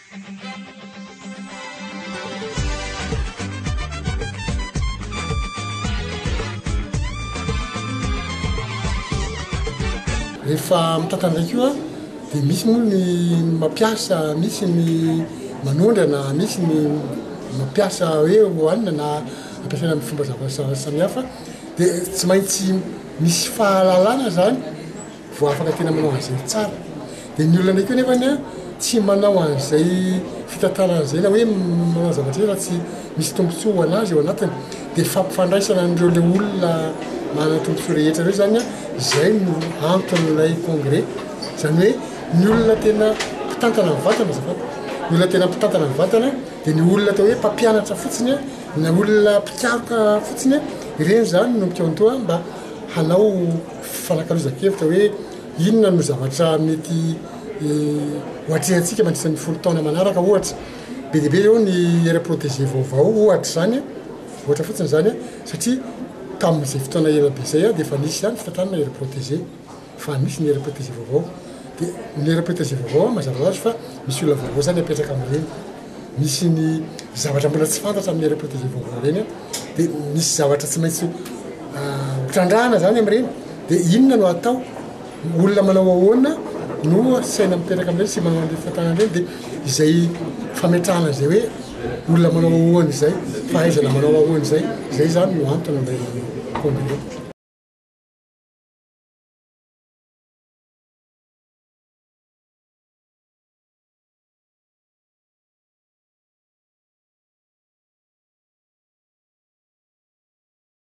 Rehefa mitantana indray koa dia misy moa ny mampiasa, misy ny manondrana, misy ny mampiasa hoe hohanina na ampiasaina amin'ny fomba zavatra samihafa dia tsy maintsy misy fahalalana zany vao afaka tena manao an'izay tsara. Dia ny olona indray koa nefany an, tsy manao an'izay fitantarana izay na hoe manao zavatra izay raha tsy misy tombontsoa ho an'azy ao anatiny. Dia fampifandraisana an'ireo le olona manana tombontsoa rehetra ireo izany an, izay no anton'ilay congrès. Izany hoe ny olona tena mpitantana mivantana azafady, ny olona tena mpitantana mivantana dia ny olona atao hoe mpampianatra fotsiny an, na olona mpikaroka fotsiny an, ireny izany no mikaon-doha mba hanao fifanakalozan-kevitra hoe inona no zavatra mety ho atrehantsika mandritra ny folo taona manaraka ohatra. Be dia be izao ny aire protégée vaovao ohatra izany, ohatra fotsiny izany satria tamin'izay fotoana ela be izay dia efa nisy ihany fitantanana aire protégée fa misy ny aire protégée vaovao. Dia ny aire protégée vaovao mazava ho azy fa misy olona vaovao izany apetraka amin'ireny. Misy ny zavatra mbola tsy fantatra amin'ny aire protégée vaovao ireny an, dia misy zavatra tsy maintsy ho trandrahana zany amin'ireny, dia inona no atao, olona manao ahoana no asaina mipetraka amin'ireny sy manao an'ireny fitantanana ireny, dia izay fametrahana izay hoe olona manao ahoana izay, fahaizana manao ahoana izay, izay zany no antony ilay congrès.